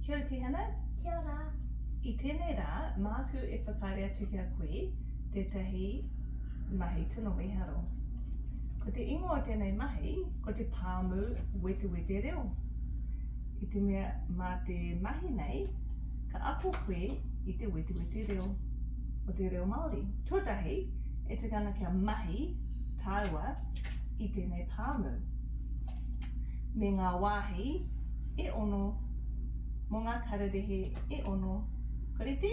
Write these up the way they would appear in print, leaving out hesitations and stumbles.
Kia ora Tihana. Kia ora. I tēnei rā, māku e whakaare atu ki a koe tētahi mahi tino mīharo. Ko te ingoa o tēnei mahi, ko te pāmu wetewete reo. I te mea mā te mahi nei, ka ako koe i te wetewete reo o te reo Māori. Tuatahi, e tika ana kia mahi tāua i tēnei pāmu. Me ngā wāhi e ono mō ngā kararehe e ono. Kua rite?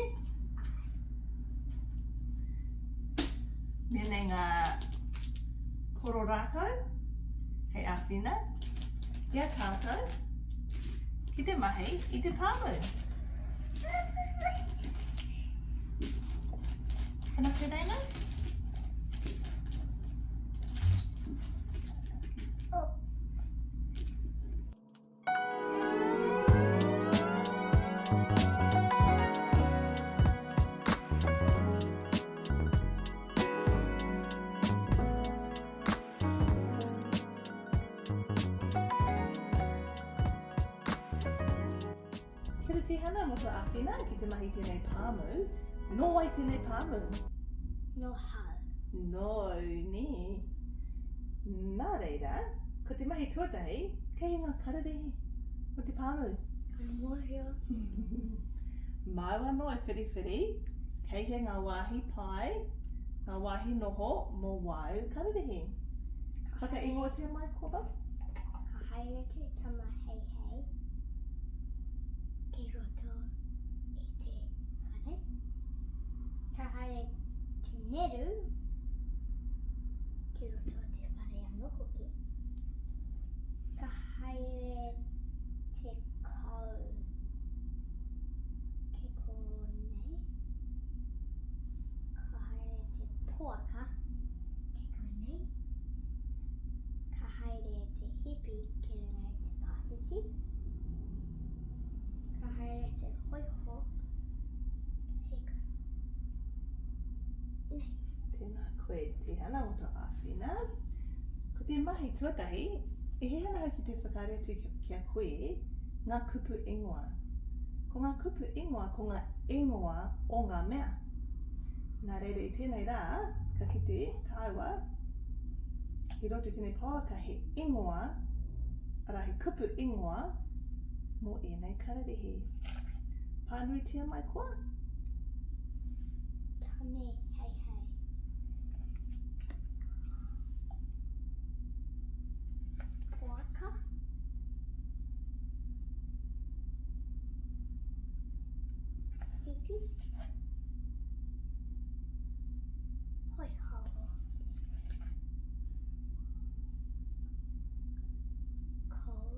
Mēnei ngā poro rākau hei āwhina i a tātou ki te mahi i te pāmu. Can I sit down? Oh. Kia ora Tihana mo to awhina ki te mahi tenei pāmu. Nō wai tenei pāmu? Nō hau. Nōu, nē. Nā reira, ko te mahi tuatahi, kei ngā kararehe o te pāmu. Ka mōhio. Māu anō e whiriwhiri, kei hea ngā wāhi pai, ngā wāhi noho mō wāu kararehe. Whakaingoatia mai, Koba. Ka haere te tama heihei ki roto i te whare. Ka haere te neru ki roto i te whare anō hoki. Ka haere te kau ki konei. Ka haere te poaka ki konei. Ka haere te hipi ki runga i te pātiti. Ka haere te hoiho ki konei. Tēnā koe Tihana mō tō āwhina. Ko te mahi tuatahi, e hē ana au ki te whakaari atu ki a koe ngā kupu ingoa. Ko ngā kupu ingoa, ko ngā ingoa o ngā mea. Nā reira i tēnei rā, ka kite tāua i roto i tēnei pouaka he ingoa, arā he kupu ingoa mō ēnei kararehe. Pānuitia mai koa? Tame hei hei. Poaka. Hipi. Hoiho. Kou.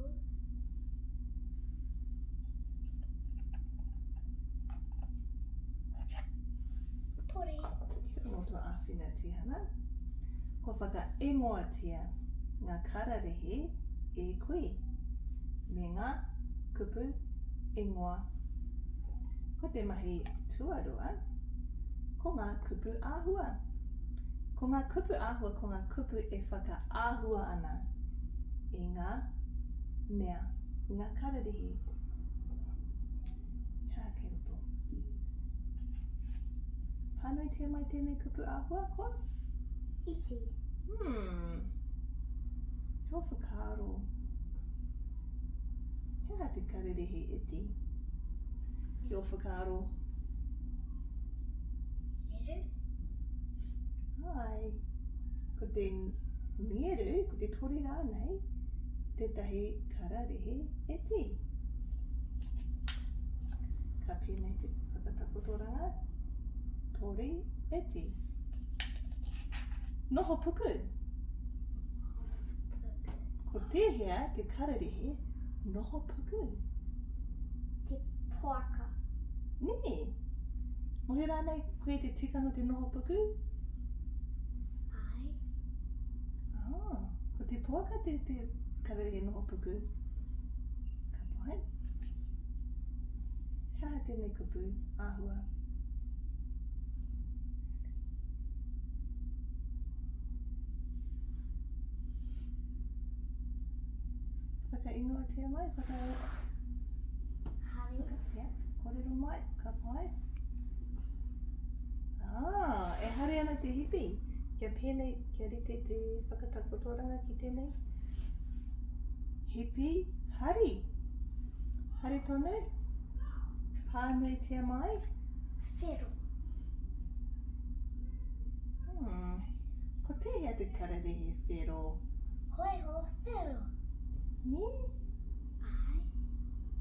Tori. Kia ora tō āwhina Tihana. Kua whakaingoatia ngā kararehe e koe me ngā kupu ingoa. Ko te mahi tuarua, ko ngā kupu āhua. Ko ngā kupu āhua ko ngā kupu e whakaahua ana i ngā mea, i ngā kararehe. He aha kei roto? Pānuitia mai tēnei kupu āhua, koa? Iti. Hmm. He whakaaro. He aha te kararehe iti? Ki ō whakaaro. Ngeru? Ai. Ko te ngeru, ko te tori rānei, tētahi kararehe iti. Ka pēnei te whakatakotoranga, tori iti. Noho puku. Ko tēhea te kararehe noho puku? Te poaka. Nē. Mohi rānei koe te tikanga o te noho puku? Ai. Ah, ko te poaka te, te kararehe noho puku. Ka pai. He aha tēnei kupu āhua? Whakaingoatia mai, whaka... Haere. Yeah, kōrero mai, ka pai. Ah, e haere ana te hipi. Kia pēnei, kia rite te whakatakotoranga ki tēnei. Hipi, hari. Hari tonu. Pānuitia mai. Whero. Hmm. Ko tēhea te kararehe whero? Hoiho whero. Nē? Āe.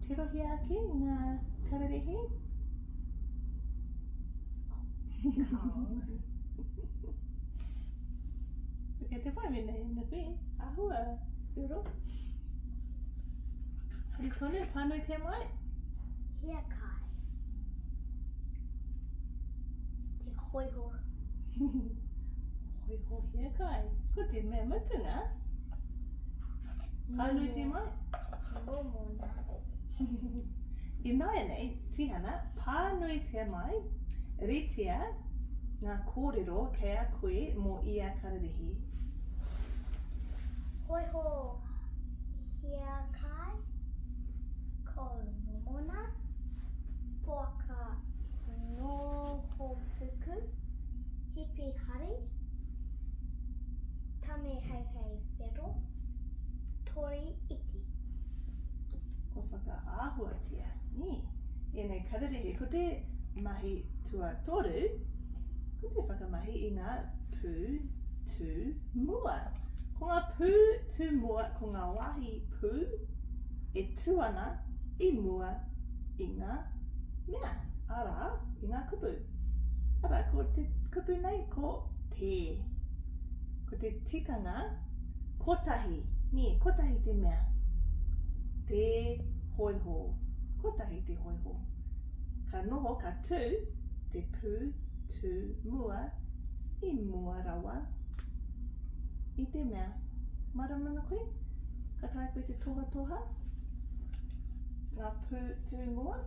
Tirohia ake ngā kararehe. Kao. Kei te pai mēnei na koe. Āhua whero. Hari tonu, pānuitia mai. Hiakai. Te hoiho. Hoiho hiakai. Ko te mea mutunga. Pānuitia mai. Momona. Ināianei, Tihana, pānuitia mai, ritia ngā kōrero kei a koe mō ia kararehe. Hoiho hiakai, ko Momona, poaka nohopuku, hipi hari, tame heihei whero, tori iti. Kua whakaahuatia, nē, ēnei kararehe. Ko te mahi tuatoru, ko te whakamahi i ngā pū tū mua. Ko ngā pū tū mua, ko ngā wāhi pū e tū ana i mua i ngā mea, arā, i ngā kupu. Arā, ko te kupu nei, ko te. Ko te tikanga, kotahi, nē, kotahi te mea. Te hōiho, kotahi te hōiho. Ka noho, ka tū te pū tū mua i mua rawa i te mea. Mārama ana koe? Ka taea koe te tohatoha ngā pū tū mua?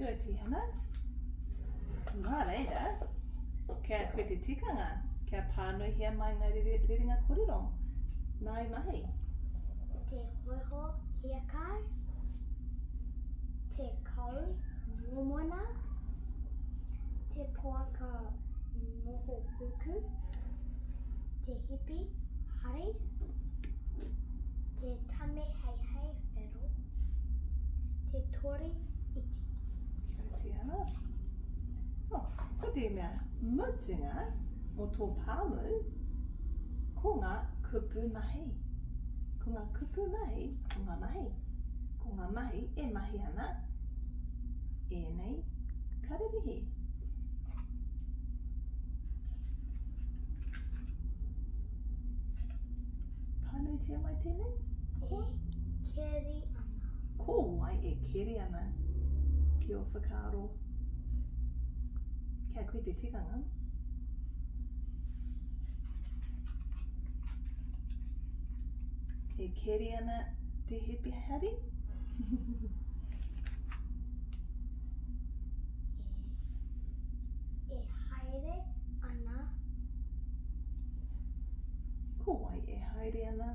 Kia ora Tihana. Nā reira, kei a koe te tikanga kia pānuihia mai ngā rerenga kōrero nāu mahi. Te hōiho hiakai, te kau mōmona, te poaka noho puku, te hipi hari, te tame heihei whero, te tori iti. Kia oti ana. Oh, ko te mea mutunga mō tō pāmu, ko ngā kupu mahi. Ko ngā kupu mahi, ko ngā mahi. Ko ngā mahi e mahi ana ēnei kararehe. Pānuitia mai tēnei? E keri ana. Ko wai e keri ana ki ō whakaaro? Kia koe te tikanga. E keri ana te hipi hari? E haere ana. Ko wai e haere ana?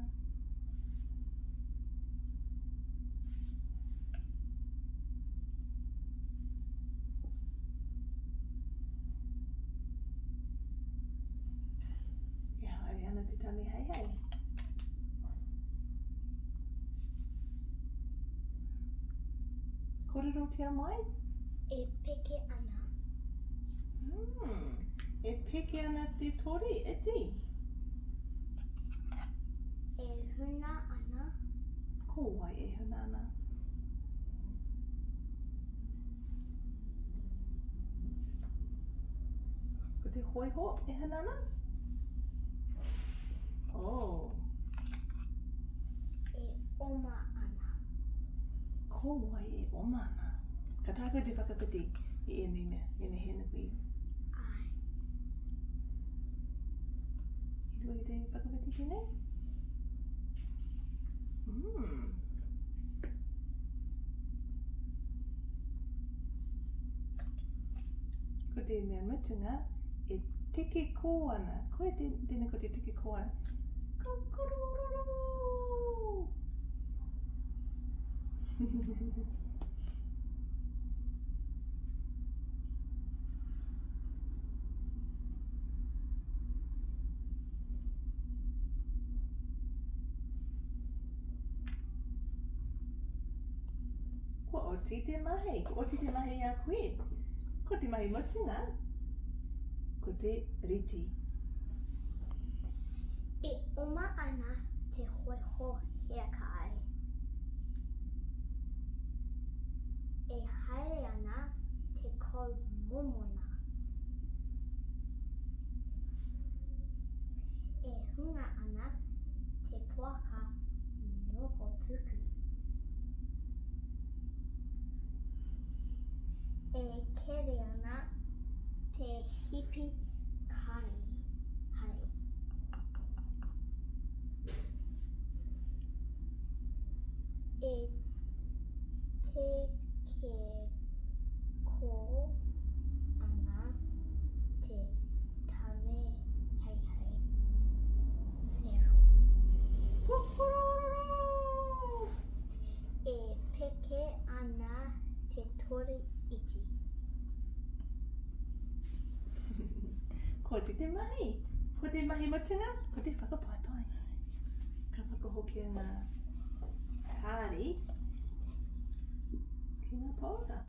E haere ana te tame heihei. Kōrerotia mai? E peke ana. Mm. E peke ana te tori, iti. E huna ana. Ko wai e huna ana? Ko te hōiho e hana ana? Oh. E oma ana. Ko wai e oma ana? Ka taea koe te whakawhiti i ēnei mea, ēnei hēnukui? Āe. I rua ki te whakawhiti tēnei? Mm. Ko te mea mutunga e teke kō ana. Koe tēnei ko te teke kō ana. Kukurururu! Kua oti te mahi. Kua oti te mahi i a koe. Ko te mahi mutunga, ko te reti. E oma ana te hoiho hiakai. E haere ana te kou momona. E hunga ana te poaka nohopuku. E keri ana te hipi kari. E tekekō ana te tame heihei whero. Pukururu! E peke ana te tori iti. Ko te mahi. Ko te mahi mutunga, ko te whakapaepae. Ka whakahokia ngā kāri ki ngā pouaka.